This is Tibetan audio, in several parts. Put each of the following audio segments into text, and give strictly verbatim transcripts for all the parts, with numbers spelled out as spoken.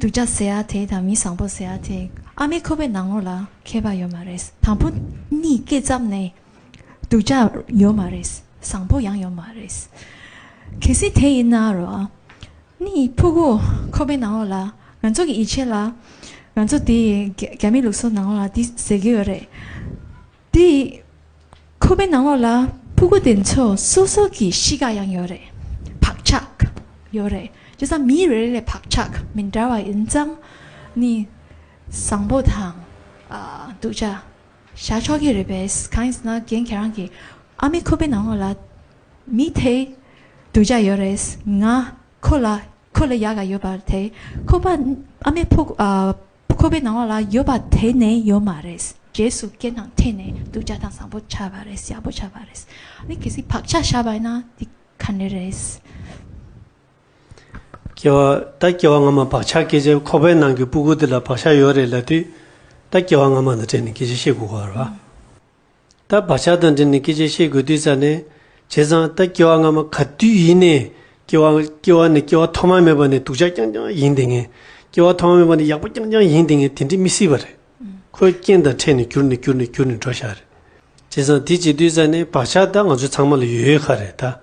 སྡུག་ཅག་ཟེར་ཡ་དེ་དང་མི་བཟང་པོ་ཟེར་ཡ་དེ་ཨ་མའི་ཁོག་པའི་ནང་ལོགས་ལ་ཁྱད་པར་ཡོད་མ་རེད། དང་པོ་གཉིས་སྐྱེས་ཙམ་ནས་སྡུག་ཅག་ཡོད་མ་རེད། བཟང་པོ་ཡང་ཡོད་མ་རེད། གལ་སྲིད་དེ་ཡིན་ན་རོ། ནི་ཕྲུ་གུ་ཁོག་པའི་ནང་ལོགས་ལ་ང་ཚོ་གི་ཡིད་ཆེས་ལ། ང་ཚོ་དེ་རྒྱ་རྒྱ་མི་ལུགས་སྲོལ་ནང་ལོགས་ལ་དེ་ཟེར་གྱི་ཡོད་རེད། དེ་ཁོག་པའི་ནང་ལོགས་ལ་ཕྲུ་གུ་དེ་ཚོ་སོ་སོ་གི་གཤིས་ཀ་ཡང་ཡོད་རེད། བག་ཆགས་ཡོད་རེད། བྱས་ཙང་མི་རེ་རེ་ལ་བག་ཆགས་མི་འདྲ་བ་ཡིན་ཙང་ནི་བཟང་པོ་དང་ཨ་སྡུག་ཅག་བཞག་ཆོག་གི་རེད་པས། གང་ཡིན་ཟེར་ན་རྒན་ཁྱེད་རང་གིས་ཨ་མའི་ཁོག་པའི་ནང་ལོགས་ལ་མི་དེ་སྡུག་ཅག་ཡོད་རེད། ང་ཁོ་ལ་ཁོ་ལ་ཡག་ག་ཡོད་པ་དེ་ཁོག་པ་ཨ་མའི་ཕྲུ་གུ་ཨ། ཁོག་པའི་ནང་ལོགས་ལ་ཡོད་པ་དེ་ནས་ཡོད་མ་རེད། རྗེས་སུ་སྐྱེས་ནས་འཕྲད་ནས་སྡུག་ཅག་དང་བཟང་པོ་ཆགས་པ་རེད། ཡག་པོ་ཆགས་པ་རེད། ཨ་ནི་གལ་སྲིད་བག་ཆགས་བཞག་པ་ཡིན་ན་འདི་ག་འདྲ་རེད། སྐྱེ་བ་ད་སྐྱེ་བ་སྔ་མ་བག་ཆགས་སྐད་ཆ་ཁོག་པའི་ནང་གི་སྤུ་གུ་དེ་ལ་བག་ཆགས་ཡོད་རེད་ལབ་དུས། ད་སྐྱེ་བ་སྔ་མ་དང་འབྲེལ་ནས་སྐད་ཆ་བཤད་དགོས་ཀྱི་རེད་བ། ད་བག་ཆགས་དང་འབྲེལ་ནས་སྐད་ཆ་བཤད་དགོས་དུས་ཙ་ནས། བྱས་ཙང་ད་སྐྱེ་བ་སྔ་མ་ག་དུས་ཡིན་ནའི་སྐྱེ་བ་སྐྱེ་བ་ནས་སྐྱེ་བ་ཐོག་མ་མེད་པ་ནས་སྡུག་ཅག་རྐྱང་རྐྱང་ཡིན་བསྡད་མཁན། སྐྱེ་བ་ཐོག་མ་མེད་པ་ནས་ཡག་པོ་རྐྱང་རྐྱང་ཡིན་བསྡད་མཁན་དེ་འདྲ་མི་སྲིད་པ་རེད། ཁོའི་རྐྱེན་དང་འཕྲད་ནས་འགྱུར་ནས་འགྱུར་ནས་འགྱུར་ནས་འགྲོ་བཞག་རེད། བྱས་ཙང་དེ་བྱེད་དུས་ཙ་ནས་བག་ཆགས་ད་ང་ཚོ་ཚང་མ་ལ་ཡོད་ཡོད་ཁ་རེད་ད།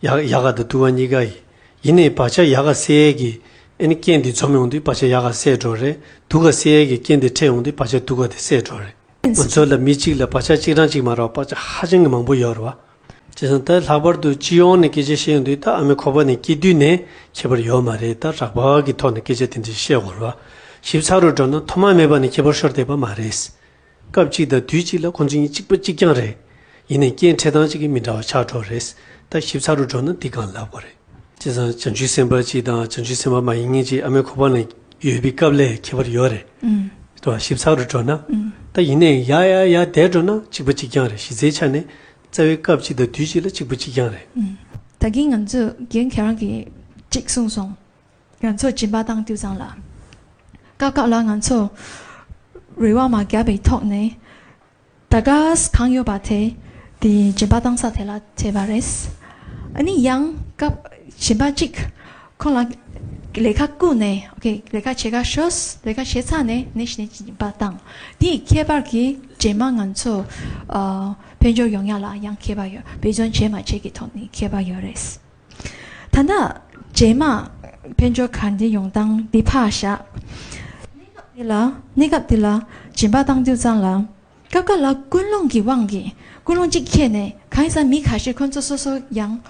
ཡག་ཡག་ག་དང་སྡུག་ག་གཉིས་ཀ་ཡིན། ཡིན་ནའི་བག་ཆགས་ཡག་ག་སེལ་ཡས་ཀྱི་ཨ་ནི་རྐྱེན་དེ་འཛོམས་ཡོང་དུས་བག་ཆགས་ཡག་ག་སེལ་འགྲོ་རེད། སྡུག་ག་སེལ་ཡས་ཀྱི་རྐྱེན་དེ་འཕྲད་ཡོང་དུས་བག་ཆགས་སྡུག་ག་དེ་སེལ་འགྲོ་རེད། ང་ཚོ་ལ་མི་གཅིག་ལ་བག་ཆགས་གཅིག་རང་གཅིག་མ་རེད་བ། བག་ཆགས་ཧ་ཅང་གི་མང་པོ་ཡོད་རེད་བ། བྱས་ཙང་ད་ལྷག་པར་དུ་སྤྱི་ཡོངས་ནས་སྐད་ཆ་བཤད་ཡོང་དུས་ད་ཨ་མའི་ཁོག་པ་ནས་སྐྱེས་དུས་ནས་ཁྱད་པར་ཡོད་མ་རེད། ད་རགས་པ་གི་ཐོག་ནས་སྐད་ཆ་དེ་འདྲ་བཤད་དགོས་རེད་བ། ཞིབ་ཚགས་རུ་འགྲོ་ན་ཐོག་མ་མེད་པ་ནས་ཁྱད་པར་ཤོར་བསྡད་པ་མ་རེད། སྐབས་གཅིག་དང་དུས་གཅིག་ལ་ཁོང་ཚོ་གཉིས་གཅིག་པ་གཅིག་རྐྱང་རེད། ཡིན་ནའི་རྐྱེན་འཕྲད་སྟངས་གཅིག་གིས་མི་འདྲ་བ་ཆགས་འགྲོ་རེད། ད་ཞིབ་ཚགས་རུ་འགྲོ་ན་འདི་གང་ལབ་དགོས་རེད། བྱས་ཙང་བྱང་ཆུབ་སེམས་དཔའ་གཅིག་དང་བྱང་ཆུབ་སེམས་དཔའ་མ་ཡིན་མཁན་གཅིག་ཨ་མའི་ཁོག་པ་ནས་ཡོད་པའི་སྐབས་ལས་ཁྱད་པར་ཡོད་རེད། ཨུམ། དེ་བ་ཞིབ་ཚགས་རུ་འགྲོ་ན། ཨུམ། ད་ཡིན་ནའི་ཡ་ཡ་ཡ་བསྡད་འགྲོ་ན་གཅིག་པ་གཅིག་རྐྱང་རེད། གཞི་རྩའི་ཆ་ནས་རྩ་བའི་སྐབས་གཅིག་དང་དུས་གཅིག་ལ་གཅིག་པ་གཅིག་རྐྱང་རེད། ཨུམ། ད་གིན་ང་ཚོས་རྒན་ཁྱེད་རང་གིས་གཅིག་གསུངས་སོང་། ང་ཚོ་སྦྱིན་པ་བཏང་དུས་ཙང་ལ། སྐབས་སྐབས་ལ་ང་ཚོ་རེ་བ་མ་བརྒྱབ་པའི་ཐོག་ནས། ད་ག་གང་ཡོད་པ་དེ་དེ་སྦྱིན་པ་བཏང་ས་དེ་ལ་བྱས་པ་རེད། ཨ་ནི་ཡང་སྐབས་གཞན་པ་གཅིག་ཁོང་ལ་ལས་ཀ་བསྐུར་ནས་ཨོ་ཁེ་ལས་ཀ་བྱེད་ག་ཤོག་ལས་ཀ་བྱས་ཚར་ནས་ནས་ཤི་ནས་སྦྱིན་པ་བཏང་། དེའི་ཁྱད་པར་གྱིས་རྗེས་མ་ང་ཚོ་ཨ་དཔལ་འབྱོར་ཡོང་ཡ་ལ་ཡང་ཁྱད་པར་ཡོད། འབད་བརྩོན་བྱས་མ་བྱས་ཀྱི་ཐོག་ནས་ཁྱད་པར་ཡོད་རེད། ད་ལྟ་རྗེས་མ་དཔལ་འབྱོར་ག་འདྲ་ཡོང་སྟངས་འདི་ཕར་བཞག་གནས་སྐབས་འདི་ལ་གནས་སྐབས་འདི་ལ་སྦྱིན་པ་བཏང་དུས་ཙང་ལ། སྐབས་འགའ་ལ་ཀུན་སློང་གི་དབང་གིས་ཀུན་སློང་གཅིག་ཁྱེར་ནས་གང་ཡིན་ཟེར་མི་ཁ་ཤས་ཁོ་ཚོ་སོ་སོ་ཡང་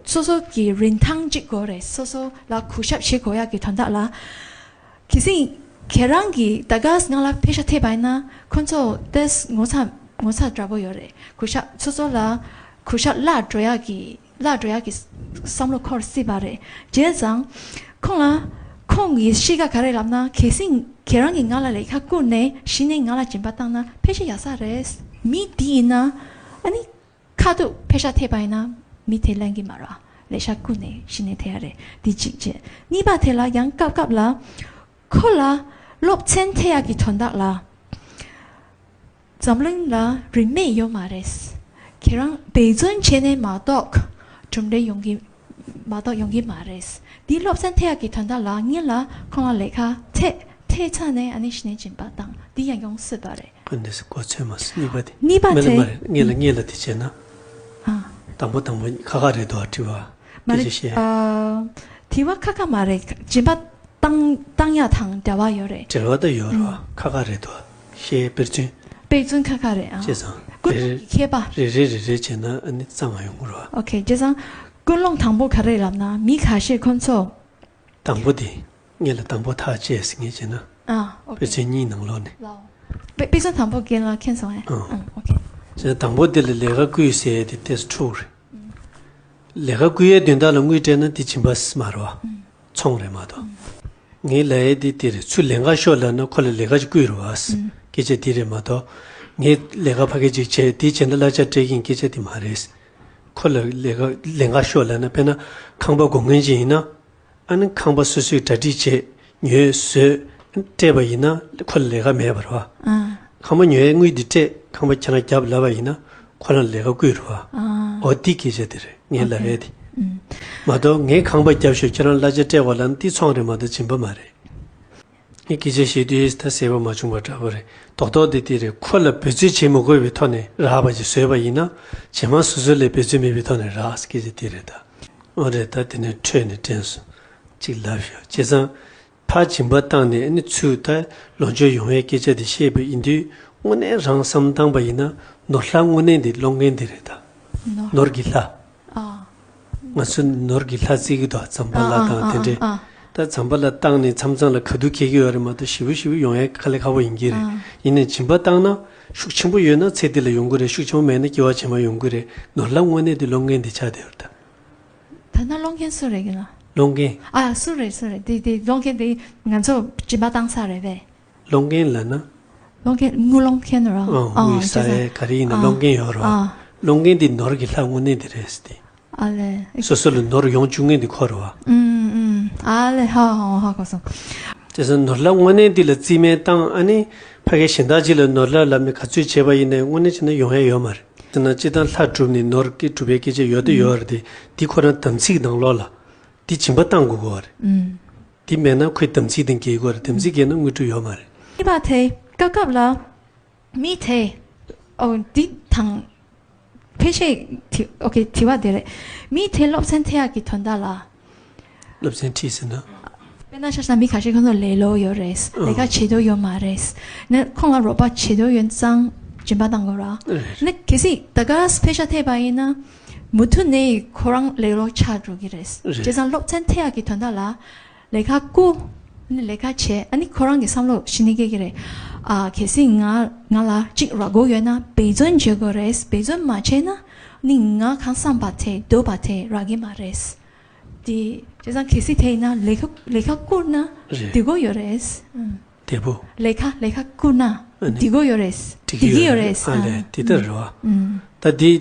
སོ་སོ་གི་རིན་ཐང་གཅིག་དགོས་རེད། སོ་སོ་ལ་གུས་ཞབས་བྱེད་དགོས་ཡག་གི་དོན་དག་ལ། གལ་སྲིད་ཁྱེད་རང་གིས་ད་ག་ང་ལ་ཕན་ཤ་ཐེབས་པ་ཡིན་ན་ཁོ་ཚོ་ཏེས་ངོ་ཚ་ངོ་ཚ་འདྲ་པོ་ཡོད་རེད། གུས་ཞབས་སོ་སོ་ལ་གུས་ཞབས་བརླག་འགྲོ་ཡག་གི་བརླག་འགྲོ་ཡག་གི་བསམ་བློ་འཁོར་སྲིད་པ་རེད། བྱས་ཙང་ཁོང་ལ་ཁོང་གི་གཤིས་ཀ་ག་རེ་ལབ་ན་གལ་སྲིད་ཁྱེད་རང་གིས་ང་ལ་ལས་ཀ་བསྐུར་ནས་གཞི་ནས་ང་ལ་སྦྱིན་པ་བཏང་ན་ཕལ་ཆེར་ཡག་ས་རེད། མི་འདི་ཡིན་ན་ཨ་ནི་ཁ་ཐུག་ཕན་ཤ་ཐེབས་པ་ཡིན་ན་མི་དེ་ལེན་གི་མ་རེད། ལས་ཤ་བསྐུར་ནས་གཞི་ནས་ཐེབས་ཡ་རེད། འདི་གཅིག་བྱས། གཉིས་པ་དེ་ལ་ཡང་སྐབས་སྐབས་ལ་ཁོ་ལ་སློབ་ཚན་ཐེབས་ཡག་གི་དོན་དག་ལ། འཛམ་གླིང་ལ་རིན་མེད་ཡོད་མ་རེད། ཁྱེད་རང་འབད་བརྩོན་བྱས་ནས་མ་གཏོགས་གྲུབ་འབྲས་ཡོང་གི་མ་གཏོགས་ཡོང་གི་མ་རེད། འདི་སློབ་ཚན་ཐེབས་ཡག་གི་དོན་དག་ལ་སྔོན་ལ་ཁོང་ལ་ལས་ཀ་ཐེབས་ཐེབས་ཚར་ནས་ཨ་ནི་གཞི་ནས་སྦྱིན་པ་བཏང་འདི་ཡང་ཡོང་སྲིད་པ་རེད། ཨ་ནི་གོ་ཚོད་མ་སོང་གཉིས་པ་དེ། གཉིས་པ་མེད་ལ་དེ་མ་རེད། ངེད་ལ་ངེད་ལ་དེ་བྱས་ན། ཨ། དང་པོ་དང་པོ་ཁ་ཁ་རེད་དོ་དྲི་བ། མ་རེད། སྐད་ཆ་བཤད། ཨ། དྲི་བ་ཁ་ཁ་མ་རེད། སྦྱིན་པ་བཏང་བཏང་ཡག་དང་འབྲེལ་བ་ཡོད་རེད། འབྲེལ་བ་ད་ཡོད་རེད་བ། ཁ་ཁ་རེད་དོ། ཤེས་དཔེར་བརྩོན། དཔེར་བརྩོན་ཁ་ཁ་རེད་ཨ། བྱས་ཙང་ཀུན་རེ་རེ་མཁས་པ། རེ་རེ་རེ་རེ་བྱས་ན་ཨ་ནི་གཙང་མ་ཡོང་གི་རེད་བ། ཨོ་ཁེ། བྱས་ཙང་ཀུན་སློང་དང་པོ་ག་རེ་ལབ་ན་མི་ཁ་ཤས་ཁོ་ཚོ། དང་པོ་དེ། ངེད་ལ་དང་པོ་ཐག་བཅད་ཟེར་ངེས་བྱས་ན། ཨ། ཨོ་ཁེ། དཔེ་ཆ་གཉིས་ནང་ལོགས་ནས། ལའོ། དཔེ་དཔེ་ཆ་དང་པོ་རྒན་ལགས་མཁྱེན་སོང་ངས། ཨ། ཨ། ཨོ་ཁེ། བྱས་ཙང་དང་པོ་དེ་ལ་ལས་ཀ་བསྐུལ་ཟེར་ཡས་དེ་ཏེས་ཕྲུག་རེད། ཨུམ། ལས་ཀ་བསྐུལ་ཡས་དོན་དག་ལ་དངུལ་སྤྲད་ན་དེ་སྦྱིན་པ་མ་རེད་བ། ཨུམ། ཚོང་རེད་མ་གཏོགས། ཨུམ། ངའི་ལབ་ཡས་དེ་དེ་རེད། ཚུར་ལེན་ག་ཤོག་ལབ་ན་ཁོ་ལ་ལས་ཀ་ཅིག་བསྐུལ་རེད་བ། ཨུམ། སྐད་ཆ་དེ་རེད་མ་གཏོགས། ངས་ལས་ཀ་ཕ་གི་ཅིག་བྱས་དེ་བྱས་ན་གླ་ཆ་སྤྲད་ཀྱིན་སྐད་ཆ་དེ་མ་རེད། ཁོ་ལ་ལས་ཀ་ལེན་ག་ཤོག་ལབ་ན་དཔེར་ན་ཁང་པ་སྒོ་ངན་ཅིག་ཡིན་ན། ཨ་ནི་ཁང་པ་སོ་སོས་གྲ་སྒྲིག་བྱས་ཉོས་བཟོས་སྤྲད་པ་ཡིན་ན་ཁོ་ལ་ལས་ཀ་མེད་པ་རེད་བ། ཨ། ཁང་པ་ཉོ་ཡའི་དངུལ་འདི་སྤྲད་ཁང་པ་ཁྱེད་རང་རྒྱབ་ལབ་པ་ཡིན་ན་ཁོ་རང་ལས་ཀ་བསྐུལ་རེད་བ། ཨ། འོ་འདི་སྐད་ཆ་དེ་རེད་ངས་ལབ་ཡས་དེ། ཨུམ། མ་གཏོགས་ངས་ཁང་པ་རྒྱབ་ཤོག་ཁྱེད་རང་གླ་ཆ་སྤྲད་དགོས་ལབ་ན་འདི་ཚོང་རེད་མ་གཏོགས་སྦྱིན་པ་མ་རེད། ངས་སྐད་ཆ་བཤད་དུས་ད་གསལ་པོ་མ་བྱུང་བ་འདྲ་པོ་རེད། རྡོག་རྡོག་དེ་དེ་རེད། ཁོ་ལ་འབད་རྩོལ་བྱེད་མི་དགོས་པའི་ཐོག་ནས་རག་པ་ཅིག་བཟོས་པ་ཡིན་ན། རྗེས་མ་སོ་སོ་ལ་འབད་རྩོལ་མེད་པའི་ཐོག་ནས་རག་སྐད་ཆ་དེ་རེད་ད། འོ་རེད། ད་དེ་ནས་འཕྲོས་ནས་དྲན་སོང་། གཅིག་ལབ་ཤོག་བྱས་ཙང་། ཕར་སྦྱིན་པ་བཏང་ནས་ཨ་ནི་ཚུར་ད་ལོངས་སྤྱོད་ཡོང་བའི་སྐད་ཆ་དེ་བཤད་པ་ཡིན་དུས། དངོས་གནས་རང་བསམ་བཏང་པ་ཡིན་ན། ནོར་ལྷ་དངོས་གནས་དེ་སློང་མཁན་དེ་རེད་ད། ནོར་ནོར་གྱི་ལྷ། ཨ། ང་ཚོ་ནོར་གྱི་ལྷ་བརྩི་གི་འདུག་བྱམས་པ་ལྷ་དང་དེ་འདྲས། ཨ། ད་བྱམས་པ་ལྷ་བཏང་ནས་མཚམས་མཚམས་ལ་ག་དུས་འཁེལ་གི་ཡོད་རེད་མ་གཏོགས། ཞེ་པོ་ཞེ་པོ་ཡོང་ཡ་དཀའ་ལས་ཁག་པོ་ཡིན་གྱི་རེད། ཨ། ཡིན་ནའི་སྦྱིན་པ་བཏང་ན་ཤུགས་ཆེན་པོ་ཡོད་ན་ཚེ་འདི་ལ་ཡོང་གི་རེད། ཤུགས་ཆེན་པོ་མེད་ན་སྐྱེ་བ་རྗེས་མ་ཡོང་གི་རེད། ནོར་ལྷ་དངོས་གནས་དེ་སློང་མཁན་དེ་ཆགས་བསྡད་ཡོད་རེད་ད། ད་ནང་སློང་མཁན་སུ་རེད་ཀྱི་ན། སློང་མཁན། ཨ། སུ་རེད་སུ་རེད། དེ་དེ་སློང་མཁན་དེ་ང་ཚོ་སྦྱིན་པ་བཏང་ས་རེད་པས། སློང་མཁན་ལབ་ན། སློང་མཁན། དངུལ་སློང་མཁན་ར། ཨ། དངུལ་ཟ་ཡས་ག་རེ་ཡིན་ན་སློང་མཁན་ཡོད་རེད་བ། ཨ། སློང་མཁན་དེ་ནོར་གྱི་ལྷ་དངོས་གནས་དེ་རེད་ཟེར་ཏེ། ཨ་ལས། སོ་སོ་ལ་ནོར་ཡོང་བཅུག་མཁན་དེ་ཁོ་རེད་བ། ཨུམ་ཨུམ། ཨ་ལས། ཧ་ཧ་ཧ་གོ་སོང་། བྱས་ཙང་ནོར་ལྷ་དངོས་གནས་དེ་ལ་རྩིས་མེད་བཏང་། ཨ་ནི་ཕ་གི་གཞན་དག་ཅིག་ལ་ནོར་ལྷ་ལབ་ནས་ག་ཚོད་བྱས་པ་ཡིན་ནའི་དངོས་གནས་བྱས་ན་ཡོང་ཡ་ཡོད་མ་རེད། དེ་ན་སྤྱིར་བཏང་ལྷ་སྒྲུབ་ནས་ནོར་སྐྱེ་སྒྲུབ་པའི་སྐད་ཆ་ཡོད་དེ་ཡོད་རེད་དེ། འདི་ཁོ་རང་དམ་ཚིག་ནང་ལོགས་ལ་འདི་སྦྱིན་པ་བཏང་དགོས་ཀྱི་ཡོད་རེད། ཨུམ། འདི་མེད་ན་ཁོའི་དམ་ཚིག་དང་འགལ་གྱི་ཡོད་རེད། དམ་ཚིག་འགལ་ན་དངོས་གྲུབ་ཡོད་མ་རེད། གཉིས་པ་དེ་སྐབས་སྐབས་ལ་མི་དེ། ཨོ། འདི་དང་ཕལ་ཆེར་དེ། ཨོ་ཁེ། དྲི་བ་དེ་རེད། མི་དེ་སློབ་ཚན་ཐེབས་ཡག་གི་དོན་དག་ལ། སློབ་ཚན་ཁྲིད་ཟེར་ན། དཔེར་ན་ཆ་བཞག་ན་མི་ཁ་ཤས་ཁོང་ཚོ་ལེ་ལོ་ཡོད་རེད། ཨ། ལས་ཀ་བྱེད་འདོད་ཡོད་མ་རེད། ནས་ཁོང་ལ་རོགས་པ་བྱེད་འདོད་ཡོད་ཙང་སྦྱིན་པ་བཏང་དགོས་ར། ཨ། ནས་གལ་སྲིད་ད་ག་ས་ཕལ་ཆེར་ཐེབས་པ་ཡིན་ན། མུ་མཐུད་ནས་ཁོ་རང་ལེ་ལོ་ཆགས་འགྲོ་གི་རེད། རེད། བྱས་ཙང་སློབ་ཚན་ཐེབས་ཡག་གི་དོན་དག་ལ་ལས་ཀ་བསྐུར། ཨ་ནི་ལས་ཀ་བྱས། ཨ་ནི་ཁོ་རང་གི་བསམ་བློ་གཞི་ནས་སྐྱེ་གི་རེད། ཨ། གལ་སྲིད་ང་ང་ལ་གཅིག་རག་དགོས་ཡོད་ན་འབད་བརྩོན་བྱེད་དགོས་རེད། འབད་བརྩོན་མ་བྱས་ན་ནི་ང་གང་བསམ་པ་དེ་འདོད་པ་དེ་རག་གི་མ་རེད། དེ་བྱས་ཙང་གལ་སྲིད་དེ་ཡིན་ན་ལས་ཀ་ལས་ཀ་བསྐུར་ན་རེད། འགྲིག་གི་ཡོད་རེད། ཨང་། བདེ་པོ། ལས་ཀ་ལས་ཀ་བསྐུར་ན་ཨ་ནི་འགྲིག་གི་ཡོད་རེད། འགྲིག་གི་འགྲིག་གི་ཡོད་ཡོད་རེད། རེད། ཨ་ལས། ཨང་། དེ་ལྟར་རེད་བ། ཨང་། ད་དེ་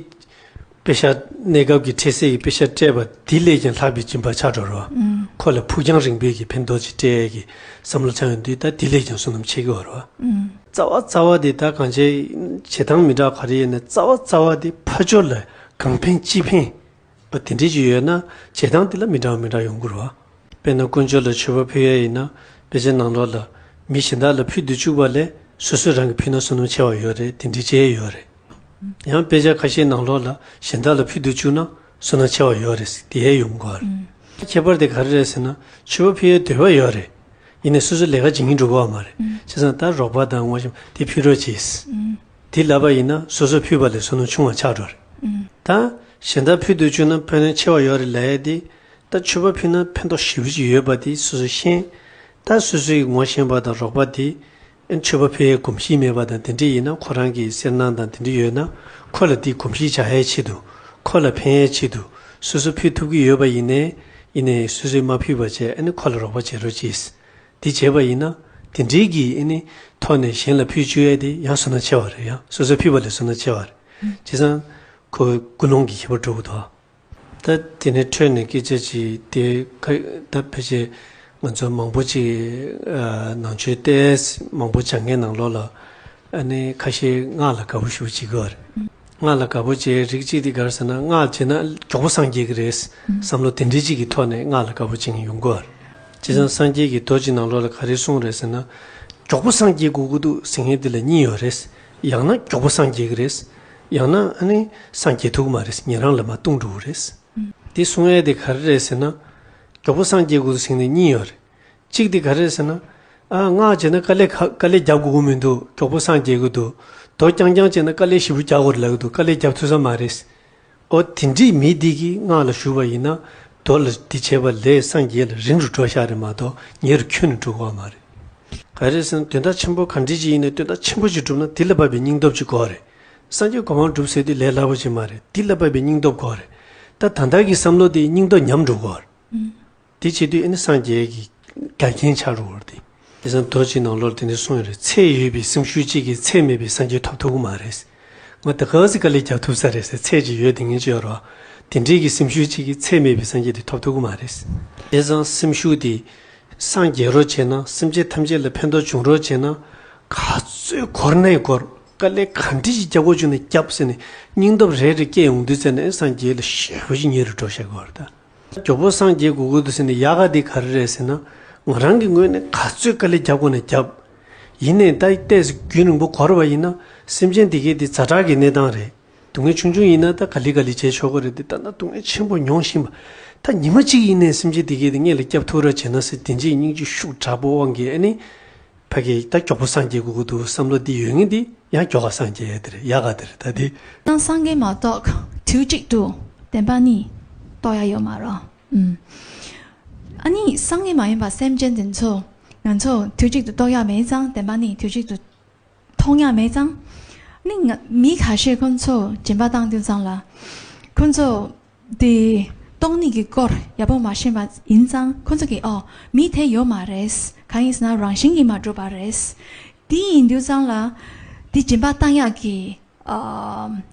པེ་ཤག་གནས་སྐབས་ཀྱི་འཕྲལ་སེལ་གྱི་པེ་ཤག་སྤྲད་པ་དེ་ལས་ཀྱང་ལྷག་པའི་སྦྱིན་པ་ཆགས་འགྲོ་རེད་བ། ཨང་། ཁོ་ལ་ཕུགས་རྒྱང་རིང་པོའི་གི་ཕན་ཐོགས་ཅིག་སྤྲད་ཡས་ཀྱི་བསམ་བློ་ཆགས་ཡོང་དུས། ད་དེ་ལས་ཀྱང་བསོད་ནམས་ཆེ་གི་ཡོད་རེད་བ། ཨང་། རྩ་བ་རྩ་བ་དེ་ད་གང་བྱས་བྱེད་སྟངས་མི་འདྲ་ག་རེ་ཡིན་ན། རྩ་བ་རྩ་བ་དེ་ཕར་ཕྱོགས་ལ་གང་ཕན་ཅི་ཕན། ཨ། དེ་འདྲས་ཅིག་ཡོད་ན་བྱེད་སྟངས་དེ་ལ་མི་འདྲ་བ་མི་འདྲ་ཡོང་གི་རེད་བ། དཔེར་ན་དཀོན་མཆོག་ལ་མཆོད་པ་ཕུལ་ཡས་ཡིན་ན། དཔེ་ཆའི་ནང་ལོགས་ལ་མི་གཞན་དག་ལ་ཕུལ་དུ་བཅུག་པ་ལས་སོ་སོས་རང་གིས་ཕུལ་ན་བསོད་ནམས་ཆེ་བ་ཡོད་རེད། དེ་འདྲས་ཅིག་ཡོད་རེད། ཡང་དཔེ་ཆ་ཁ་ཤས་ནང་ལོགས་ལ་གཞན་དག་ལ་ཕུལ་དུ་བཅུག་ན་བསོད་ནམས་ཆེ་བ་ཡོད་རེད་དེ་ཡས་ཡོང་གི་རེད། ཁྱད་པར་དེ་ག་རེ་རེད་ཟེར་ན། མཆོད་པ་ཕུལ་ཡས་འདོད་པ་ཡོད་རེད། ཡིན་ནའི་སོ་སོ་ལས་ཀ་བྱེད་སྙིང་འདོད་ཀྱི་ཡོད་མ་རེད། བྱས་ཙང་ད་རོགས་པ་དང་ངོ་ཤེས་པ་དེ་ཕུལ་རོགས་གྱིས། དེ་ལབ་པ་ཡིན་ན་སོ་སོས་ཕུལ་བ་ལས་བསོད་ནམས་ཆུང་བ་ཆགས་འགྲོ་རེད། ད་གཞན་དག་ཕུལ་དུ་བཅུག་ན་ཕན་ནུས་ཆེ་བ་ཡོད་རེད་ལབ་ཡས་དེ། ད་མཆོད་པ་ཕུལ་ན་ཕན་ཐོགས་ཞེ་པོ་ཅིག་ཡོད་པ་དེ་སོ་སོས་ཤེས། ད་སོ་སོའི་ངོ་ཤེས་པ་དང་རོགས་པ་དེ་མཆོད་པ་ཕུལ་ཡས་གོམས་གཤིས་མེད་པ་དང་དེ་འདྲས་ཡིན་ན། ཁོ་རང་གི་སེར་སྣ་དང་དེ་འདྲས་ཡོད་ན། ཁོ་ལ་དེ་གོམས་གཤིས་འཇགས་ཡས་ཆེད་དུ། ཁོ་ལ་ཕན་ཡས་ཆེད་དུ། སོ་སོ་ཕུལ་ཐུབ་ཀྱི་ཡོད་པ་ཡིན་ནའི། ཡིན་ནའི་སོ་སོས་མ་ཕུལ་བ་བྱས། ཨ་ནི་ཁོ་ལ་རོགས་པ་བྱེད་རོགས་གྱིས། དེ་བྱས་པ་ཡིན་ན། དེ་འདྲའི་གི་ཨ་ནི་ཐོག་ནས་གཞན་ལ་ཕུལ་བཅུག་ཡས་དེ་ཡང་བསོད་ནམས་ཆེ་བ་རེད། ཡང་སོ་སོས་ཕུལ་བ་ལས་བསོད་ནམས་ཆེ་བ་རེད། བྱས་ཙང་ཁོ་ཀུན་སློང་གི་ཁྱད་པར་འགྲོ་གི་འདུག་ད་དེ་ནས་འཕྲོས་ནས་སྐད་ཆ་ཅིག་དེ་ཁ་ད་ཕལ་ཆེར་ང་ཚོ་མང་པོ་ཅིག་ཨ་ནང་ཆོས་ཏོག་ཙམ་མང་པོ་སྦྱང་མཁན་ནང་ལོགས་ལ། ཨ་ནི་ཁ་ཤས་སྔགས་ལ་དགའ་པོ་ཞེ་པོ་བྱེད་ཀྱི་ཡོད་རེད། སྔགས་ལ་དགའ་པོ་བྱེད་རིགས་གཅིག་དེ་ག་རེ་ཟེར་ན། སྔགས་བྱས་ན་མགྱོགས་པོ་སངས་རྒྱས་ཀྱི་རེད་བསམ་བློ་དེ་འདྲའི་གཅིག་གི་ཐོག་ནས་སྔགས་ལ་དགའ་པོ་བྱེད་མཁན་ཡོང་གི་ཡོད་རེད། བྱས་ཙང་སངས་རྒྱས་ཀྱི་མདོ་གཅིག་ནང་ལོགས་ལ་ག་རེ་གསུངས་རེད་ཟེར་ན། མགྱོགས་པོ་སངས་རྒྱས་དགོས་ཀྱི་འདུག་ཟེར་མཁན་དེ་ལ་གཉིས་ཡོད་རེད། ཡང་ན་མགྱོགས་པོ་སངས་རྒྱས་ཀྱི་རེད། ཡང་ན་ཨ་ནི་སངས་རྒྱས་ཐུབ་ཀྱི་མ་རེད། ཉན་རང་ལ་མར་ལྟུང་འགྲོ་གི་རེད། དེ་གསུང་ཡས་དེ་ག་རེ་རེད་ཟེར་ན། མགྱོགས་པོ་སངས་རྒྱས་དགོས་ཟེར་ནས་གཉིས་ཡོད་རེད། གཅིག་དེ་ག་རེ་རེད་ཟེར་ན། ཨ། སྔགས་བྱས་ན་དཀའ་ལས་ཁ་དཀའ་ལས་རྒྱབ་དགོས་ཀྱི་མི་འདུག་མགྱོགས་པོ་སངས་རྒྱས་ཀྱི་འདུག་མདོ་རྐྱང་རྐྱང་བྱས་ན་དཀའ་ལས་ཞེ་པོ་རྒྱག་དགོས་རེད་ལབ་ཀྱི་འདུག་དཀའ་ལས་རྒྱབ་ཐུབ་ས་མ་རེད། ཨོ་དེ་འདྲའི་མི་དེ་གིས་སྔགས་ལ་ཞུགས་པ་ཡིན་ན། མདོ་ལ་དེ་བྱས་པ་ལས་སངས་རྒྱས་ལ་རིང་རུ་འགྲོ་ཤག་རེད་མ་གཏོགས་ཉེ་རུ་ཁྱོན་ནས་འགྲོ་གི་ཡོད་མ་རེད། ག་རེ་ཟེར་ན། དོན་དག་ཆེན་པོ་ག་འདྲ་ཅིག་ཡིན་ནའི་དོན་དག་ཆེན་པོ་ཅིག་སྒྲུབ་ན་དེ་ལ་བབས་པའི་སྙིང་སྟོབས་ཅིག་དགོས་རེད། སངས་རྒྱས་གོ་འཕང་སྒྲུབ་ཟེར་དུས་ལས་སླ་པོ་ཅིག་མ་རེད། དེ་ལ་བབས་པའི་སྙིང་སྟོབས་དགོས་རེད། ད་ད་ལྟ་གི་བསམ་བློ་དེ་སྙིང་སྟོབས་ཉམས་འགྲོ་གི་ཡོད་རེད། དེ་བྱེད་དུས་ཨ་ནི་སངས་རྒྱས་ཀྱི་འགལ་རྐྱེན་ཆགས་འགྲོ་གི་ཡོད་རེད་དེ། དེང་སང་མདོ་གཅིག་ནང་ལོགས་དེ་འདྲ་གསུངས་ཡོད་རེད། ཚད་ཡོད་པའི་སེམས་ཤུགས་གཅིག་གིས་ཚད་མེད་པའི་སངས་རྒྱས་ཐོབ་ཐུབ་ཀྱི་མ་རེད། ང་ད་ག་ཚོད་དཀའ་ལས་རྒྱག་ཐུབ་ས་རེད་ཟེར། ཚད་ཅིག་ཡོད་དེ་ངེས་ཅིག་ཡོད་རེད་བ། དེ་འདྲའི་གི་སེམས་ཤུགས་གཅིག་གིས་ཚད་མེད་པའི་སངས་རྒྱས་དེ་ཐོབ་ཐུབ་ཀྱི་མ་རེད། དེང་སང་སེམས་ཤུགས་དེ་སངས་རྒྱས་རོགས་བྱས་ན། སེམས་ཅན་ཐམས་ཅད་ལ་ཕན་ཐོགས་འབྱུང་རོགས་བྱས་ན། ག་ཚོད་འགོར་ནའི་འགོར། དཀའ་ལས་ག་འདྲ་ཞིག་རྒྱག་དགོས་བྱུང་ན་རྒྱབ་ཟེར་ནས་སྙིང་སྟོབས་རེ་རེ་སྐྱེས་ཡོང་དུས་ཙམ་ནས་སངས་རྒྱས་ལ་ཞེ་པོ་ཅིག་ཉེ་རུ་འགྲོ་བཞག་གི་ཡོད་རེད་ད། མགྱོགས་པོ་སངས་རྒྱས་དགོས་ཀྱི་འདུག་ཟེར་ནས་ཡག་ག་དེ་ག་རེ་རེད་ཟེར་ན། ང་རང་གི་ངོས་ནས་ག་ཚོད་དཀའ་ལས་རྒྱབ་དགོས་ན་རྒྱབ། ཡིན་ནའི་ད་ཏོག་ཙམ་རྒྱུན་རིང་པོ་འགོར་བ་ཡིན་ན་སེམས་ཅན་དེ་གའི་དེ་ཛ་དྲག་གི་གནས་སྟངས་རེད། སྡུག་བསྔལ་ཆུང་ཆུང་ཡིན་ན་ད་ག་ལེ་ག་ལེ་བྱས་ཆོག་གི་རེད་དེ། ད་ལྟ་སྡུག་བསྔལ་ཆེན་པོ་མྱོང་བཞིན་པ། ད་ཉི་མ་གཅིག་ཡིན་ནའི་སེམས་ཅན་དེ་གའི་དེ་སྔོན་ལ་སྐྱབས་ཐུབ་རོགས་བྱས་ན་ཟེར། དེ་འདྲའི་སྙིང་རྗེ་ཤུགས་དྲག་པོ་དབང་གིས་ཨ་ནི། ཕ་གི་ད་མགྱོགས་པོ་སངས་རྒྱས་དགོས་ཀྱི་འདུག་བསམ་བློ་འདི་ཡོད་ངེས་འདི་ཡང་མགྱོགས་པ་སངས་རྒྱས་ཡ་དེ་རེད། ཡག་ག་དེ་རེད། ད་དེ། ཡང་སངས་རྒྱས་མ་གཏོགས་དུས་གཅིག་ཏུ་བདེན་པ་གཉིས་རྟོགས་ཡ་ཡོད་མ་རེད། ཨུམ། ཨ་ནི་སངས་རྒྱས་མ་ཡིན་པ་སེམས་ཅན་དེ་ཚོ་ང་ཚོ་དུས་གཅིག་ཏུ་རྟོགས་ཡ་མེད་ཙང་། བདེན་པ་གཉིས་དུས་གཅིག་ཏུ་མཐོང་ཡ་མེད་ཙང་། ཨ་ནི་ང་མི་ཁ་ཤས་ཁོང་ཚོ་སྦྱིན་པ་བཏང་དུས་ཙང་ལ་ཁོང་ཚོ་དེ་སྟོང་ཉིད་ཀྱི་སྐོར་ཡག་པོ་མ་ཤེས་པ་ཡིན་ཙང་ཁོང་ཚོ་གིས་ཨོ་མི་དེ་ཡོད་མ་རེད། གང་ཡིན་ཟེར་ན་རང་བཞིན་གྱིས་མ་གྲུབ་པ་རེད། དེ་ཡིན་དུས་ཙང་ལ་དེ་སྦྱིན་པ་བཏང་ཡག་གི་ཨ་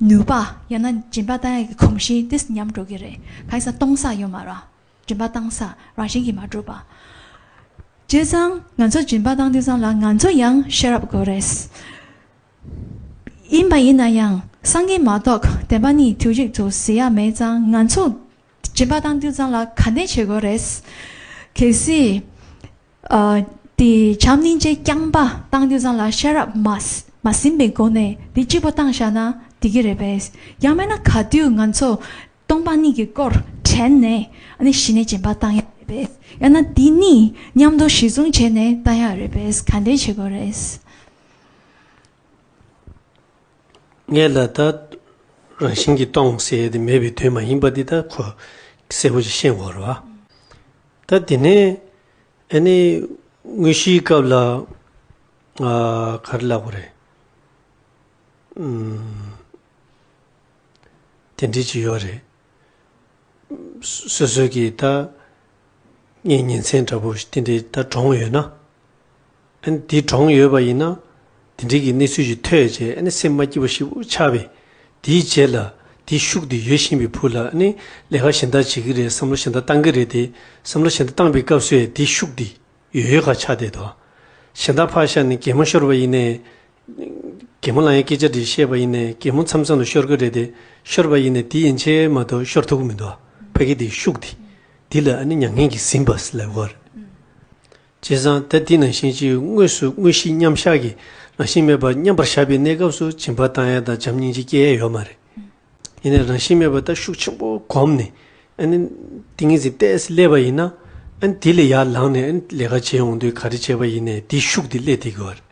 ནུས་པ་ཡང་ན་སྦྱིན་པ་བཏང་ཡག་གི་གོམས་གཤིས་དེ་ཉམས་འགྲོ་གི་རེད། གང་ཡིན་ཟེར་ན་གཏོང་ས་ཡོད་མ་རེད། སྦྱིན་པ་བཏང་ས་རང་བཞིན་གྱིས་མ་གྲུབ་པ། བྱས་ཙང་ང་ཚོ་སྦྱིན་པ་བཏང་དུས་ཙང་ལ་ང་ཚོ་ཡང་ཤེས་རབ་དགོས་རེད། ཡིན་པ་ཡིན་ན་ཡང་སངས་རྒྱས་མ་གཏོགས་བདེན་པ་གཉིས་དུས་གཅིག་ཏུ་ཟེར་ཡ་མེད་ཙང་ང་ཚོ་སྦྱིན་པ་བཏང་དུས་ཙང་ལ་ག་འདྲ་བྱེད་དགོས་རེད། གལ་སྲིད་ཨ་དེ་བྱམས་སྙིང་རྗེ་རྐྱང་པ་བཏང་དུས་ཙང་ལ་ཤེས་རབ་མ་མ་ཟིན་པའི་སྒོ་ནས་དེ་གཅིག་པོ་བཏང་བཞག་ན་འགྲིག་གི་རེད་པས། ཡང་མིན་ན་ག་དུས་ང་ཚོ་སྟོང་པ་ཉིད་ཀྱི་སྐོར་དྲན་ནས་ཨ་ནི་གཞི་ནས་སྦྱིན་པ་བཏང་ཡ་རེད་པས། ཡང་ན་དེ་གཉིས་མཉམ་དུ་གཞི་བཟུང་བྱས་ནས་བཏང་ཡ་རེད་པས། ག་འདྲ་བྱེད་དགོས་རེད། སྔོན་ལ་ད་རང་བཞིན་གྱིས་སྟོང་ཟེར་ཡ་དེ་མེད་པའི་དོན་མ་ཡིན་པ་འདི་ད་ཁོ་གསལ་པོ་ཞིག་ཤེས་དགོས་རེད་བ། ད་དེ་ནས་ཨ་ནི་དངོས་གཞིའི་སྐབས་ལ་ཨ་ག་རེ་ལབ་དགོས་རེད། ཨུམ། དེ་འདྲ་ཅིག་ཡོད་རེད། སོ་སོ་གི་ད་ངའི་ཉིན་མཚན་འདྲ་པོ་ཞིག་དེ་འདྲའི་ད་གྲོངས་ཡོད་ན། ཨ་ནི་དེ་གྲོངས་ཡོད་པ་ཡིན་ན། དེ་འདྲའི་གི་གནས་ཚུལ་ཞིག་ཐོས་བྱས་ཨ་ནི་སེམས་མ་སྐྱིད་པ་ཞེ་པོ་ཆགས་པས། དེའི་རྗེས་ལ་དེའི་ཤུགས་དེ་ཡོད་བཞིན་པའི་བུ་ལ་ཨ་ནི་ལས་ཀ་གཞན་དག་བྱེད་ཀྱི་རེད། བསམ་བློ་གཞན་དག་བཏང་གི་རེད་དེ། བསམ་བློ་གཞན་དག་བཏང་པའི་སྐབས་སུ་ཡང་དེའི་ཤུགས་དེ་ཡོད་ཡོད་ག་ཆགས་བསྡད་འདུག་གཞན་དག་ཕར་བཞག་ནས་གད་མོ་ཤོར་བ་ཡིན་ནའི། གད་མོ་ལངས་ཡའི་སྐད་ཆ་འདྲ་བཤད་པ་ཡིན་ནའི་གད་མོ་མཚམས་མཚམས་ལ་ཤོར་གི་རེད་དེ། ཤོར་བ་ཡིན་ནའི་དེ་ཡན་ཆད་མ་གཏོགས་ཤོར་ཐུབ་ཀྱི་མི་འདུག་ཕ་གི་དེའི་ཤུགས་དེ། དེ་ལ་ཨ་ནི་མྱ་ངན་གྱིས་ཟིན་པ་ཟེར་ལབ་ཀྱི་ཡོད་རེད། བྱས་ཙང་ད་དེ་ནང་བཞིན་གྱི་དངོས་སུ་དངོས་གཞི་མཉམ་བཞག་གི་རང་བཞིན་མེད་པ་མཉམ་པར་བཞག་པའི་གནས་སྐབས་སུ་སྦྱིན་པ་བཏང་ཡ་དང་བྱམས་སྙིང་རྗེ་སྐྱེ་ཡ་ཡོད་མ་རེད། ཡིན་ནའི་རང་བཞིན་མེད་པ་ད་ཤུགས་ཆེན་པོ་གོམས་ནས་ཨ་ནི་ཏིང་ངེ་འཛིན་ཏོག་ཙམ་སླེབས་པ་ཡིན་ན། ཨ་ནི་དེ་ལས་ཡར་ལངས་ནས་ཨ་ནི་ལས་ཀ་བྱེད་ཡོང་དུས་ག་རེ་བྱས་པ་ཡིན་ནའི་དེའི་ཤུགས་དེ་སླེབས་བསྡད་ཀྱི་ཡོད་རེད།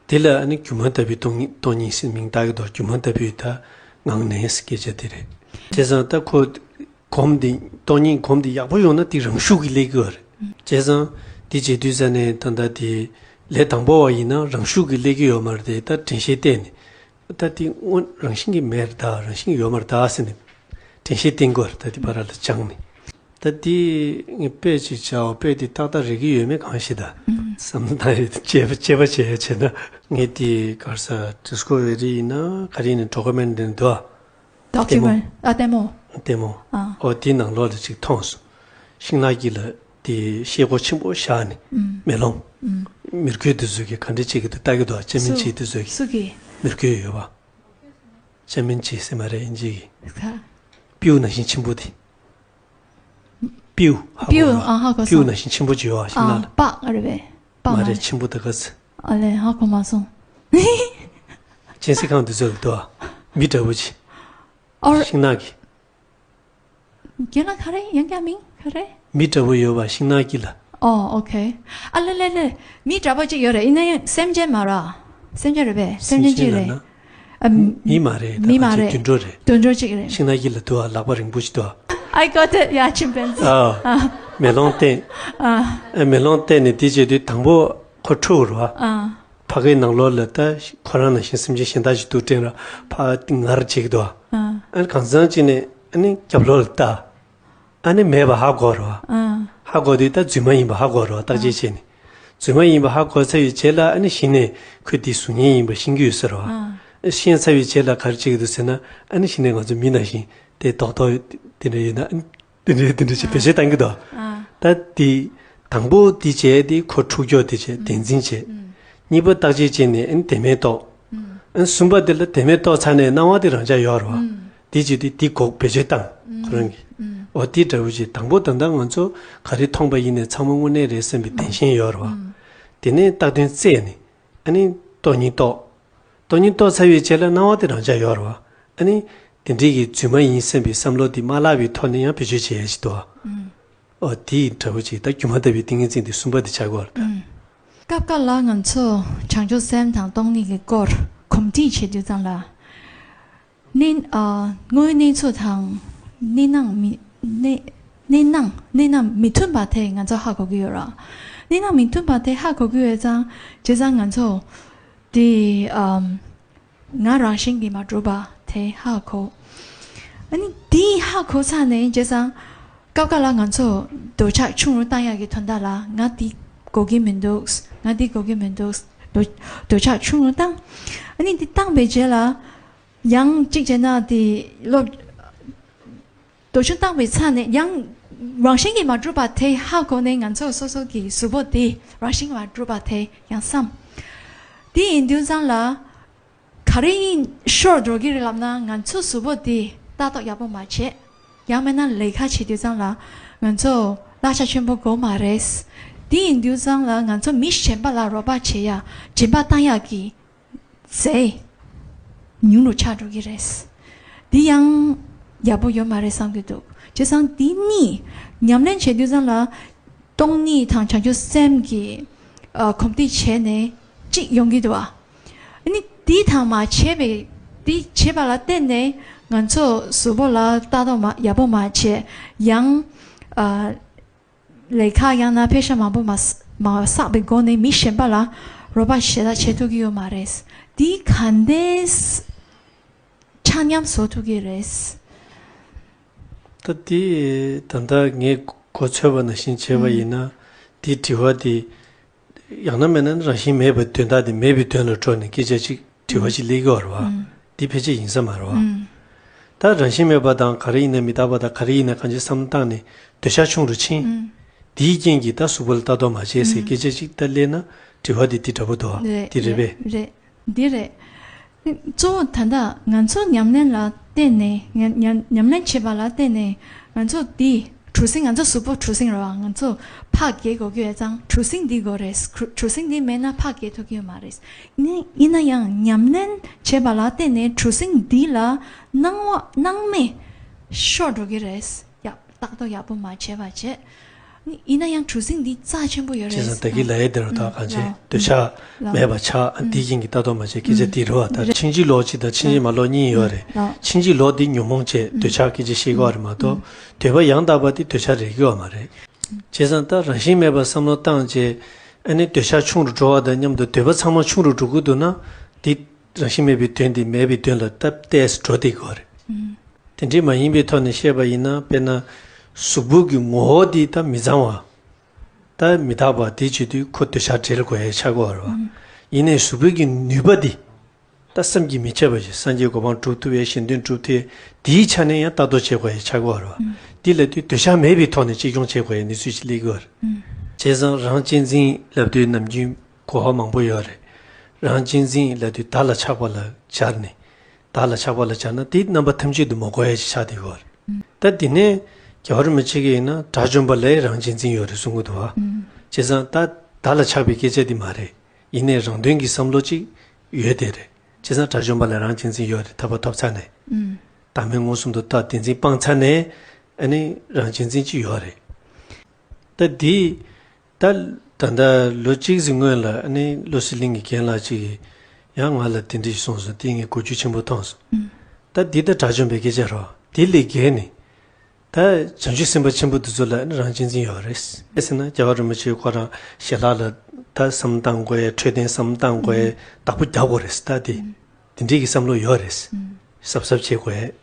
དེ་ལ་ཨ་ནི་སྒྱུ་མ་ལྟ་བུའི་སྟོང་ཉིད་སྟོང་ཉིད་ཟེར་མིང་བཏགས་ཀྱི་འདུག་སྒྱུ་མ་ལྟ་བུའི་ད་ངང་ནས་ཟེར་སྐད་ཆ་དེ་རེད། བྱས་ཙང་ད་ཁོ་གོམས་དེ་སྟོང་ཉིད་གོམས་དེ་ཡག་པོ་ཡོང་ན་དེ་རང་ཤུགས་ཀྱིས་སླེབས་ཀྱི་ཡོད་རེད། བྱས་ཙང་དེ་བྱེད་དུས་ཙ་ནས་ད་ལྟ་དེ་ལས་དང་པོ་བ་ཡིན་ན་རང་ཤུགས་ཀྱིས་སླེབས་ཀྱི་ཡོད་མ་རེད་དེ། ད་དྲན་ཤེས་བསྟེན་ནས། ད་དེ་དངོས་རང་བཞིན་གྱིས་མེད་རེད་ད། རང་བཞིན་གྱིས་ཡོད་མ་རེད་ད་ཟེར་ནས་དྲན་ཤེས་བསྟེན་དགོས་རེད། ད་དེ་བར་ལ་སྦྱངས་ནས། ད་དེ་ངས་དཔེ་ཅིག་བྱའོ། དཔེ་དེ་ཏག་ཏག་རེག་གི་ཡོད་མེད་གང་ཤེས་ད། བསམ་བློ་བཏང་ཡོད། དཔྱད་པ་དཔྱད་པ་བྱས་བྱས་ན། ངས་དེ་ག་རེ་ཟ། ཌིསི་ཁོ་བེ་རི་ཡིན་ན་ག་རེ་ཡིན་ན་ཌོ་ཀུ་མེན་ཊི་འདི་འདུག་ཨ། ལྟད་མོ། ཌོ་ཀུ་མེན་ཊི། ཨ་ལྟད་མོ། ལྟད་མོ། ཨ། ཨོ་དེའི་ནང་ལོགས་ལ་ཅིག་མཐོང་སོང་། ཤིང་ནགས་དཀྱིལ་ལ་དེ་ཤེལ་སྒོ་ཆེན་པོ་བཞག་ནས་ཨུམ། མེ་ལོང་། ཨུམ། མི་རྒོད་དེ་ཚོ་གིས་ག་འདྲ་བྱེད་ཀྱི་འདུག་ལྟ་གི་འདུག་ཅ་མིན་ཆི་དེ་ཚོ་གིས། སུ་གིས། མི་རྒོད་ཡོད་པ། ཅ་མིན་ཆི་ཟེར་མ་རེད་ཨིན་ཇི་གིས། ཁ། སྤྲེའུ་ནང་བཞིན་ཆེན་པོ་དེ། སྤྲེའུ་ཧ་གོ། སྤྲེའུ། ཨ་ཧ་གོ་སོང་། སྤྲེའུ་ནང་བཞིན་ཆེན་པོ་ཅིག་ཡོད་པ་ཤིང་ནགས་ལ། ཨ་སྤགས་རེད་པས། སྤགས་མ་མ་རེད་རེད། ཆེན་པོ་དེ་ག་ཚོད། ཨ་ལས་ཧ་གོ་མ་སོང་། གཅན་གཟན་ཁང་དེ་ཚོ་ལ་འདུག་ཨ། མི་འདྲ་པོ་ཅིག་ཨོ། ཤིང་ནགས་ཀྱི། རྒན་ལགས་ག་རེ། ཡང་བསྐྱར་མིང་ག་རེ། མི་འདྲ་པོ་ཡོད་པ་ཤིང་ནགས་དཀྱིལ་ལ། ཨོ་ཨོ་ཁེ། ཨ་ལེ་ལེ་ལེ། མི་འདྲ་པོ་གཅིག་ཡོད་རེད། ཡིན་ན་ཡང་སེམས་ཅན་མ་རེད། སེམས་ཅན་རེད་པས། སེམས་ཅན་གཅིག་རེད། སེམས་ཅན་ལབ་ན། ཨ། མི་མ་རེད། མི་མ་རེད། དུད་འགྲོ་རེད། དུད་འགྲོ་གཅིག་རེད། ཤིང་ནགས་དཀྱིལ་ལ་འདུག་ཨ། ལག་པ་རིང་པོ་ཞིག་འདུག་ཨ། I got it. Yeah, chimpanzee. ཨ། ཨ། མེ་ལོང་བསྟན། ཨ། ཨ། མེ་ལོང་བསྟན་ནས་དེ་བྱེད་དུས་དང་པོ་ཁོ་འཁྲུག་རོ། ཨ། ཕ་གིའི་ནང་ལོགས་ལ་ད་ཁོ་རང་ནང་བཞིན་སེམས་ཅན་གཞན་དག་ཅིག་འདུག་དྲན་ར་ཕ་ངར་བྱེད་ཀྱི་འདུག་ཨ། ཨ། ཨ་ནི་གང་ཚང་ཅིག་ནས་ཨ་ནི་རྒྱབ་ལོགས་ལ་ལྟ། ཨ་ནི་མེད་པ་ཧ་གོ་རོ། ཨ། ཧ་གོ་དུས་ད་རྫུན་མ་ཡིན་པ་ཧ་གོ་རོ། བརྟག་དཔྱད་བྱས་ནས། རྫུན་མ་ཡིན་པ་ཧ་གོ་ཚར་བའི་རྗེས་ལ་ཨ་ནི་གཞི་ནས་ཁོས་འདི་གཟུགས་བརྙན་ཡིན་པ་ཤེས་ཀྱི་ཡོད་ས་རེད་བ། ཨ། ཤེས་ཚར་བའི་རྗེས་ལ་ག་རེ་བྱེད་ཀྱི་འདུག་ཟེར་ན། ཨ་ནི་གཞི་ནས་ང་ཚོ་མི་ནང་བཞིན་དེ་རྡོག་རྡོག་དེ་འདྲ་ཡིན་ན། ཨ་ནི་དེ་འདྲ་དེ་འདྲ་བྱེད། ཨ། བེད་སྤྱོད་བཏང་གི་འདུག་ཨ། ད་དེ་དང་པོ་དེ་བྱས་དེ་ཁོ་འཁྲུག་ཀྱོག་དེ་བྱས། ཨ། བདེན་འཛིན་བྱས། ཨ། གཉིས་པ་བརྟག་དཔྱད་བྱས་ནས་ཨ་ནི་དེ་མེད་རྟོགས། ཨ། ཨ་ནི་གསུམ་པ་དེ་ལ་དེ་མེད་རྟོགས་ཚར་ནས་སྣང་བ་དེ་རང་འཇགས་ཡོད་རེད་བ། ཨ། དེ་བྱས་དེ་དེ་གོ་བེད་སྤྱོད་བཏང་། ཨ། ཁོ་རང་གིས། ཨ། འོ་དེ་འདྲ་བོ་ཅིག་དང་པོ་ད་ལྟ་ང་ཚོ་ག་རེ་མཐོང་པ་ཡིན་ནའི་ཚང་མ་དངོས་གནས་རེད་བསམ་པའི་བདེན་ཞེན་ཡོད་རེད་བ། དེ་ནས་བཏགས་དོན་བཙལ་ནས་ཨ་ནི་སྟོང་ཉིད་རྟོགས། སྟོང་ཉིད་རྟོགས་ཚར་བའི་རྗེས་ལ་སྣང་བ་དེ་རང་འཇགས་ཡོད་རེད་བ། ཨ་ནི་དེ་འདྲའི་གི་རྫུན་མ་ཡིན་བསམ་པའི་བསམ་བློ་དེ་མ་བརླག་པའི་ཐོག་ནས་ཡང་བེད་སྤྱོད་བྱེད་ཡ་ཞིག་འདུག་བ། ཨོ་དེ་འདྲ་བོ་ཅིག་ད་སྒྱུ་མ་ལྟ་བུའི་ཏིང་ངེ་འཛིན་དེ་གསུམ་པ་དེ་ཆགས་ཀྱི་ཡོད་རེད་ད། སྐབས་འགའ་ལ་ང་ཚོ་བྱང་ཆུབ་སེམས་དང་སྟོང་ཉིད་ཀྱི་སྐོར་གོམས་འདྲིས་བྱེད་དུས་ཙམ་ལ། གནས་ཨ་དངོས་ཡོད་གནས་ཚུལ་དང་གནས་སྣང་མི་གནས་གནས་སྣང་གནས་སྣང་མི་མཐུན་པ་དེ་ང་ཚོ་ཧ་གོ་གི་ཡོད་ར། གནས་སྣང་མི་མཐུན་པ་དེ་ཧ་གོ་གི་ཡོད་ཙང་བྱས་ཙང་ང་ཚོ་དེ་ཨམ་ང་རང་བཞིན་གྱིས་མ་གྲུབ་པ་དེ་ཧ་གོ། ཨ་ནི་དེ་ཧ་གོ་ཚར་ནས་བྱས་ཙང་སྐབས་འགའ་ལ་ང་ཚོ་འདོད་ཆགས་ཆུང་རུ་བཏང་ཡག་གི་དོན་དག་ལ་ང་དེ་དགོས་ཀྱི་མི་འདུག་ང་དེ་དགོས་ཀྱི་མི་འདུག་འདོད་འདོད་ཆགས་ཆུང་རུ་བཏང་། ཨ་ནི་དེ་བཏང་པའི་རྗེས་ལ། ཡང་གཅིག་བྱས་ན་དེ་སློབ། འདོད་ཆུང་བཏང་པའི་ཆ་ནས་ཡང་རང་བཞིན་གྱིས་མ་གྲུབ་པ་དེ་ཧ་གོ་ནས་ང་ཚོ་སོ་སོ་གི་གཟུགས་པོ་དེ་རང་བཞིན་གྱིས་མ་གྲུབ་པ་དེ་ཡང་བསམ། དེ་ཡིན་དུས་ཙང་ལ་ག་རེ་ཡིན་ཤོར་འགྲོ་གི་རེད་ལབ་ན་ང་ཚོ་གཟུགས་པོ་དེ་ལྟ་རྟོག་ཡག་པོ་མ་བྱས། ཡང་མིན་ན་ལས་ཀ་བྱེད་དུས་ཙང་ལ་ང་ཚོ་བརླག་བྱ་ཆེན་པོ་དགོས་མ་རེད། དེ་ཡིན་དུས་ཙང་ལ་ང་ཚོ་མི་གཞན་པ་ལ་རོགས་པ་བྱེད་ཡ་སྦྱིན་པ་བཏང་ཡག་གི་ཟས་ཉུང་རུ་ཆགས་འགྲོ་གི་རེད། འདི་ཡང་ཡག་པོ་ཡོད་མ་རེད་བསམ་གྱི་འདུག་བྱས་ཙང་འདི་གཉིས་ཉམས་ལེན་བྱེད་དུས་ཙམ་ལ་སྟོང་ཉིད་དང་བྱང་ཆུབ་སེམས་ཀྱི་ཨ་གོམས་འདྲིས་བྱས་ནས་གཅིག་ཡོང་གི་འདུག་ཨ། ཨ་ནི་འདི་དང་མ་བྱས་པའི་འདི་བྱས་པ་ལ་བརྟེན་ནས་ང་ཚོ་གཟུགས་པོ་ལ་ལྟ་རྟོག་མ་ཡག་པོ་མ་བྱས་ཡང་ཨ། ལས་ཀ་ཡང་ན་ཕལ་ཆེར་མང་པོ་མ་བསགས་མ་བསགས་པའི་སྒོ་ནས་མི་གཞན་པ་ལ་རོགས་པ་བྱེད་ད་བྱེད་ཐུབ་ཀྱི་ཡོད་མ་རེད། འདི་ག་འདྲས་ཆ་མཉམ་བཟོ་ཐུབ་ཀྱི་རེད། ད་འདི་ད་ལྟ་ངས་གོ་ཚོད་པ་ནང་བཞིན་བྱས་པ་ཡིན་ན་འདི་དྲི་བ་འདི། ཡང་ན་མིན་ན་རང་བཞིན་མེད་པའི་དོན་དག་དེ་མེད་པའི་དོན་ལ་འགྲོ་ནས་སྐད་ཆ་གཅིག་དྲི་བ་གཅིག་སླེབས་ཀྱི་ཡོད་རེད་བ། འདི་ཕལ་ཆེར་ཡིན་ས་མ་རེད་བ། ད་རང་བཞིན་མེད་པ་དང་ག་རེ་ཡིན་ན་མི་རྟག་པ་དང་ག་རེ་ཡིན་ན་གང་ཅི་བསམ་བློ་བཏང་ནས་འདོད་ཆགས་ཆུང་རུ་ཕྱིན། དེའི་རྐྱེན་གྱིས་ད་གཟུགས་པོ་ལ་ལྟ་རྟོག་མ་བྱས་ཟེར་སྐད་ཆ་གཅིག་ད་སླེབས་ན་དྲི་བ་དེ་འདི་འདྲ་པོ་འདུག་བ། རེད། འདི་རེད་པས། རེད། འདི་རེད། གཙོ་བོ་ད་ལྟ་ང་ཚོ་ཉམས་ལེན་ལ་བརྟེན་ནས་ཉམས་ཉམས་ཉམས་ལེན་བྱེད་པ་ལ་བརྟེན་ནས་ང་ཚོ་འདི་གྲུ་གཟིངས་ང་ཚོ་གཟུགས་པོ་གྲུ་གཟིངས་རེད་བ། ང་ཚོ་ཕར་འགྱེལ་དགོས་ཀྱི་ཡོད་ཙང་གྲུ་གཟིངས་འདི་དགོས་རེད། གྲུ་གྲུ་གཟིངས་འདི་མེད་ན་ཕར་འགྱེལ་ཐུབ་ཀྱི་ཡོད་མ་རེད། ནི་ཡིན་ན་ཡང་ཉམས་ལེན་བྱེད་པ་ལ་བརྟེན་ནས་གྲུ་གཟིངས་འདི་ལ་སྣང་བ་སྣང་མེད་ཤོར་འགྲོ་གི་རེད། ཡག་ལྟ་རྟོག་ཡག་པོ་མ་བྱས་པ་བྱས། ནི་ཡིན་ན་ཡང་གྲུ་གཟིངས་འདི་རྩ་ཆེན་པོ་ཡོད་རེད། བྱས་ཙང་ད་གིན་ལབ་ཡས་དེ་རུ་ད་གང་བྱས་འདོད་ཆགས་མེད་པ་ཆགས་འདི་ཡིན་གྱི་ལྟ་རྟོག་མ་བྱས་སྐད་ཆ་འདི་རུ་བ། ད་ཕྱིན་ཅི་ལོག་གཅིག་དང་ཕྱིན་ཅི་མ་ལོག་གཉིས་ཡོད་རེད། ཕྱིན་ཅི་ལོག་འདི་ཉོན་མོངས་བྱས་འདོད་ཆགས་སྐད་ཆ་བཤད་གི་ཡོད་རེད་མ་གཏོགས་འདོད་པ་ཡང་དག་པ་འདི་འདོད་ཆགས་རེད་ཀྱི་ཡོད་མ་རེད། བྱས་ཙང་ད་རང་བཞིན་མེད་པ་བསམ་བློ་བཏང་བྱས་ཨ་ནི་འདོད་ཆགས་ཆུང་རུ་འགྲོ་བ་དང་མཉམ་དུ་འདོད་པ་ཚང་མ་ཆུང་རུ་འགྲོ་གི་འདུག་ན་འདི་རང་བཞིན་མེད་པའི་དོན་འདི་མེད་པའི་དོན་ལ་སྟབས་བདེ་འགྲོ་བསྡད་ཀྱི་ཡོད་རེད། དེ་འདྲའི་མ་ཡིན་པའི་ཐོག་ནས་བཤད་པ་ཡིན་ན་དཔེར་ན། གཟུགས་པོ་གི་ངོ་བོ་འདི་ད་མི་གཙང་བ། ད་མི་རྟག་པ་དེ་བྱེད་དུས་ཁོ་འདོད་ཆགས་བྲལ་དགོས་ཡ་ཆགས་ཀྱི་ཡོད་རེད་བ། ཡིན་ནའི་གཟུགས་པོ་གི་ནུས་པ་འདི། ད་བསམ་གྱིས་མི་ཁྱབ་པ་ཞིག་སངས་རྒྱས་གོ་འཕང་སྒྲུབ་ཐུབ་ཡ་གཞན་དོན་སྒྲུབ་ཐུབ་ཡ་དེའི་ཆ་ནས་ཡང་ལྟ་རྟོག་བྱེད་དགོས་ཡ་ཆགས་ཀྱི་ཡོད་རེད་བ། འདི་ལབ་དུས་འདོད་ཆགས་མེད་པའི་ཐོག་ནས་གཅེས་སྐྱོང་བྱེད་དགོས་ཡ་གནས་ཚུལ་ཞིག་སླེབས་ཀྱི་ཡོད་རེད། བྱས་ཙང་རང་གཅེས་འཛིན་ལབ་དུས་ནམ་རྒྱུན་གོ་བ་མང་པོ་ཡོད་རེད། རང་གཅེས་འཛིན་ལབ་དུས་བདག་ལ་ཆགས་པ་ལ་སྦྱར་ནས། བདག་ལ་ཆགས་པ་ལ་སྦྱར་ན་དེ་རྣམ་པ་ཐམས་ཅད་དུ་མ་གོ་ཡ་ཞིག་ཆགས་བསྡད་ཡོད་རེད། ད་དེ་ནས་རྒྱལ་བ་རིན་པོ་ཆེ་གིས་ཡིན་ན་དགྲ་བཅོམ་པ་ལ་རང་གཅེས་འཛིན་ཡོད་རེད་གསུང་གི་འདུག་བ། བྱས་ཙང་ད་བདག་ལ་ཆགས་པའི་སྐད་ཆ་དེ་མ་རེད། ཡིན་ནའི་རང་དོན་གྱི་བསམ་བློ་གཅིག་ཡོད་དེ་རེད། བྱས་ཙང་དགྲ་བཅོམ་པ་ལ་རང་གཅེས་འཛིན་ཡོད་རེད། ཐར་པ་ཐོབ་ཚར་ནས། བདག་མེད་མངོན་སུམ་དུ་བལྟ་བདེན་འཛིན་སྤངས་ཚར་ནས་ཨ་ནི་རང་གཅེས་འཛིན་གཅིག་ཡོད་རེད། ད་འདི། ད་ད་ལྟ་ལོ་གཅིག་ཙམ་སྔོན་ལ་ཨ་ནི་བློ་གསལ་གླིང་གི་རྒན་ལགས་གཅིག་གིས་ཡང་ང་ལ་དེ་འདྲ་ཞིག་གསུངས་སོང་། དེ་ངས་གོ་རྒྱུ་ཆེན་པོ་མཐོང་སོང་། ད་འདི་ད་དགྲ་བཅོམ་པའི་སྐད་ཆ་རེད། དེ་ལས་བརྒལ་ནས་ད་བྱང་ཆུབ་སེམས་དཔའ་ཆེན་པོ་འདི་ཚོ་ལ་ཨ་ནི་རང་གཅེས་འཛིན་ཡོད་རེད། གལ་སྲིད་ན་རྒྱལ་བ་རིན་པོ་ཆེ་ཁོ་རང་ཞལ་ལག་ལ་ད་བསམ་བློ་བཏང་དགོས་ཡ། འཕྲོད་བསྟེན་བསམ་བློ་བཏང་དགོས་ཡ། བདག་པོ་རྒྱག་དགོས་རེད། ད་དེ་དེ་འདྲའི་གི་བསམ་བློ་ཡོད་རེད། གཟབ་གཟབ་བྱེད་དགོས་ཡ།